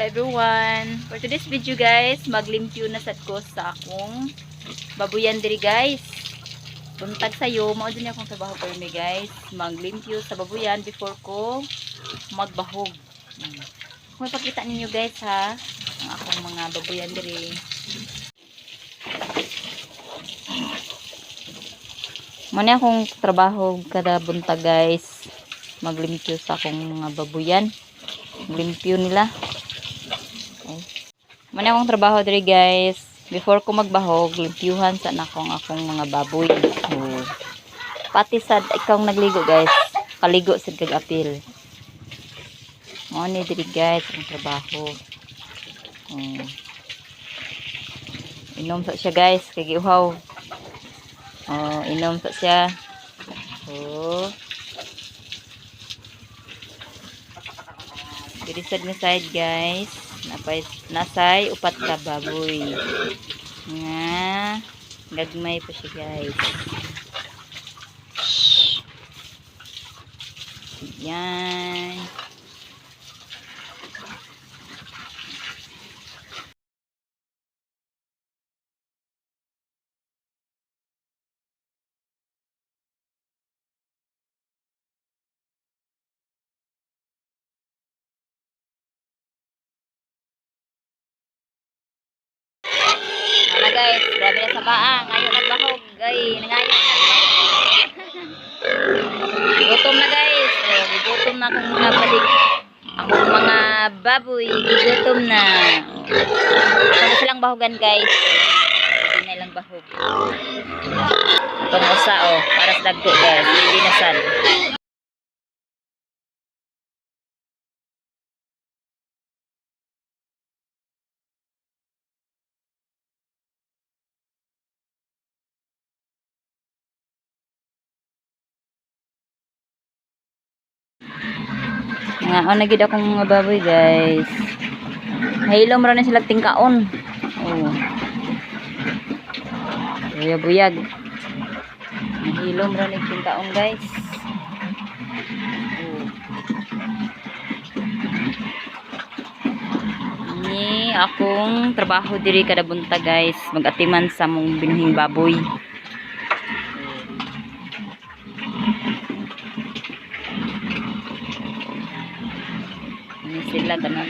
Everyone. For today's video guys, maglimpyo na sad ko sa akong babuyan diri guys. Buntag sayo, mao din akong trabaho permi guys. Maglimpyo sa babuyan before ko magbahog. Kung ipakita ninyo guys ha, ang akong mga babuyan diri. Mao ni akong trabaho kada buntag guys. Maglimpyo sa akong mga babuyan. Maglimpyo nila. Oh. Mao ni akong trabaho diri guys. Before ko magbahog, limpyuhan sa nakong akong mga baboy. Oh. Pati sad ikaw nagligo guys. Kaligo sad kag apil. Mao ni diri guys akong trabaho. Oh. Inom sa siya guys, kay giuhaw. Oh, inom sa siya. Oh. Diri sad nga side guys. Napay nasay upat ka baboy. Nga gagmay pa siya guys. Shhh. Yan. Wala guys, grabe na sa paa. Ngayon nagbahog. Ay, nangayo. Gutom na guys. Oh, gutom na akong mga balik. Akong mga baboy, gutom na. Oh. Ito silang bahugan guys. Hindi na ilang bahog. Itong usa oh, para sa dagko guys. Hindi na sad. Nga, oh, nagid akong mga baboy, guys. Mahilom ra na sila tingkaon. Oh. Buyag-buyag. Mahilom ra ni tingkaon, guys. Oh. Ni akong trabaho diri kada buntag, guys. Mag-atiman sa mong binuhing baboy. Ini sila tanan.